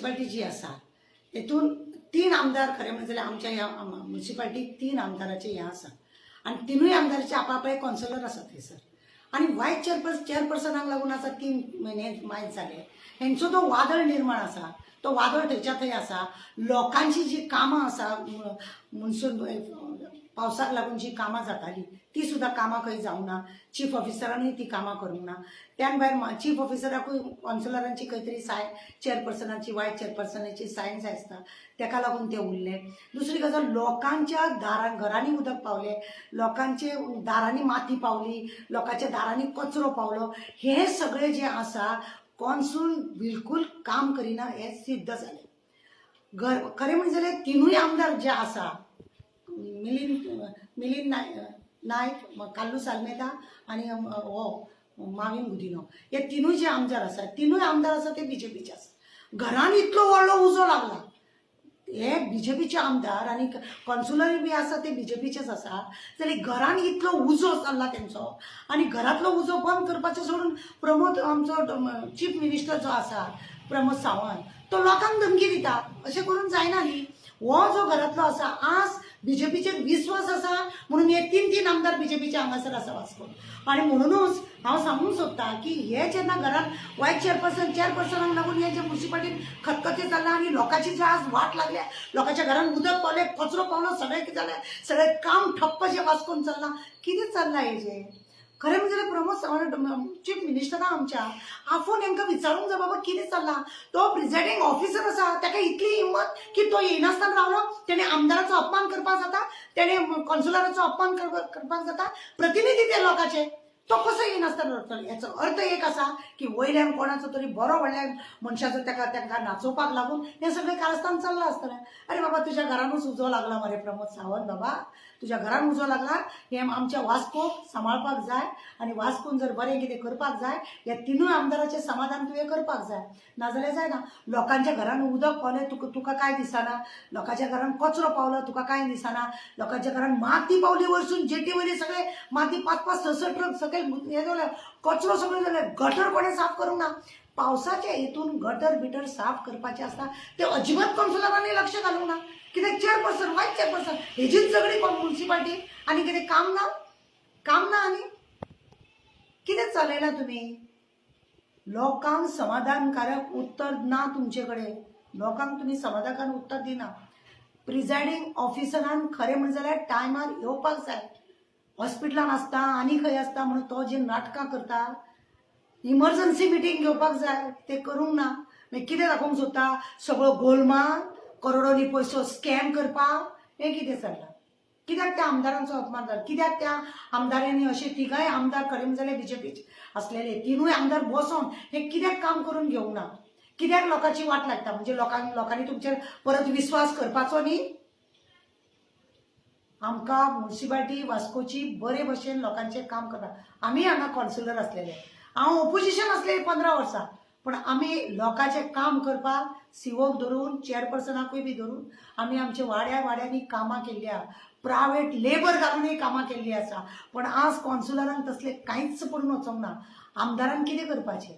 Municipality जी आसा हेतून तीन आमदार, खरें म्हणलें जाल्यार आमच्या ह्या म्युन्सिपाल्टीक तीन आमदाराचे हें आसा आनी तिनूय आमदाराचे आपापले कौन्सिलर आसा थंयसर. आनी वायस चेअरपर्सनाक लागून आसा 3 म्हयने मायज जाले, हेंचो तो वादळ निर्माण आसा, तो वादळ थंयच्या थंय आसा. लोकांची जी कामां आसा, मनसून पावसाक लागून जी कामां जाताली ती सुद्दां कामां खंय जावंक ना. चीफ ऑफिसरानूय ती कामां करूंक ना. त्यान भायर चीफ ऑफिसराकूय कौन्सिलरांची खंय तरी सायन, चेअरपर्सनाची, वायस चेअरपर्सनाची सायन जाय आसता, तेका लागून ते उरले. दुसरी गजाल, लोकांच्या दारां घरांनी उदक पावलें, लोकांचे दारांनी माती पावली, लोकांच्या दारांनी कचरो पावलो. हें सगळें जें आसा, कॉन्सूल बिलकूल काम करिना हें सिद्ध जालें. घर खरें म्हणजे जाल्यार तिनूय आमदार जे आसा, मिलिंद मिलिंद नायक, कार्लूस आल्मेदा आनी हो माविन गुदिनो, हे तिनूय जे आमदार आसा, तिनूय आमदार आसा ते बीजेपीचे आसा. घरान इतलो व्हडलो उजो लागला, हे बीजेपीचे आमदार आनी कॉन्सुलर बी आसा ते बीजेपीचेच आसा, जाल्यार घरान इतलो उजो चल्ला तेंचो आनी घरांतलो उजो बंद करपाचें सोडून प्रमोद, आमचो चीफ मिनिस्टर जो आसा प्रमोद सावंत, तो लोकांक धमकी दिता. अशें करून जायना न्ही. हो जो घरांतलो आसा, आज बीजेपीचेर विस्वास आसा म्हणून हे तीन तीन आमदार बीजेपीचे हांगासर आसा वास्को. आनी म्हणुनूच हांव सांगूंक सोदता की हे जेन्ना घरान वायस चेअरपर्सन, चेअरपर्सनाक लागून हे जे मुन्सिपाल्टीन खतखतें चल्लां आनी लोकांची जे आज वाट लागल्या, लोकांच्या घरान उदक पावलें, कचरो पावलो, सगळें कितें जालें, सगळें काम ठप्प जें वास्कोन चल्लां. कितें चल्लां हेजें? खरें म्हणजे प्रमोद सावंत चीफ मिनिस्टरा आमच्या आफोवन हांकां विचारूंक जाय, बाबा कितें चल्लां? तो प्रिजायडींग ऑफिसर आसा, ताका इतली हिंमत की तो येयनासतना रावलो. तेणें आमदाराचो अपमान करपाक जाता, तेणें कौन्सिलराचो अपमान करपाक जाता. प्रतिनिधी ते लोकांचे, तो कसो येयनासतना रावतलो? हेचो अर्थ एक आसा की वयल्यान कोणाचो तरी बरो व्हडल्या मनशाचो ताका तांकां नाचोवपाक लागून हें सगळें कारस्थान चल्लां आसतलें. अरे बाबा, तुज्या घरानूच उजो लागला मरे प्रमोद सावंत बाबा, तुज्या घरान उजो लागला. हें आमच्या वास्कोक सांबाळपाक जाय आनी वास्कोन जर बरें कितें करपाक जाय, ह्या तिनूय आमदाराचें समाधान तुवें करपाक जाय, नाजाल्यार जायना. लोकांच्या घरान उदक पावलें, तुका कांय दिसना. लोकांच्या घरान कचरो पावलो, तुका कांय दिसना. लोकांच्या घरान माती पावली, वयरसून जेटी वयली सगळे माती, पांच पांच स स ट्रक सकयल हें जालें, कचरो सगळें जालें. गटर कोणें साफ करूंक ना. पावसाच्या हितून गटर बिटर साफ करपाचें आसता, ते अजिबात कौन्सिलरांनी लक्ष घालूंक ना. कित्याक चेअरपर्सन, वायस चेअरपर्सन हेजीच झगडी मुन्सिपाल्टी आनी कितें काम ना? काम ना आनी कितें चलयलां तुमी? लोकांक समाधानकारक उत्तर ना तुमचे कडेन. लोकांक तुमी समाधानकारक उत्तर दिना. प्रिजायडींग ऑफिसरान खरें म्हणलें जाल्यार टायमार येवपाक जाय. हॉस्पिटलान आसता आनी खंय आसता म्हणून तो जी नाटकां करता. इमर्जन्सी मिटींग घेवपाक जाय, ते करूंक ना. मागीर कितें दाखोवंक सोदता? सगळो गोलमाल, करोडोनी पयसो स्कॅम करपाक, हें कितें चल्लां? कित्याक त्या आमदारांचो अपमान जालो? कित्याक त्या आमदारांनी अशे तिगांय आमदार, खरें म्हणलें जाल्यार बीजेपीचे आसलेले तिनूय आमदार बसोन हे कित्याक काम करून घेवंक ना? कित्याक लोकांची वाट लागता? म्हणजे लोकांनी तुमचेर परत विस्वास करपाचो न्ही. आमकां मुन्सिपाल्टी वास्कोची बरे भशेन लोकांचें काम करता. आमी हांगा कौन्सिलर आसलेले, हांव ओपोजिशन आसलेले 15 वर्सां, पूण आमी लोकांचें काम करपाक सिवोक धरून, चेअरपर्सनाकूय बी धरून आमी आमच्या वाड्या वाड्यांनी कामां केल्ली आहा. प्रायवेट लेबर घालूनय कामां केल्ली आसा. पण आज कौन्सिलरांक तसलें कांयच पडून वचोंक ना. आमदारान कितें करपाचें?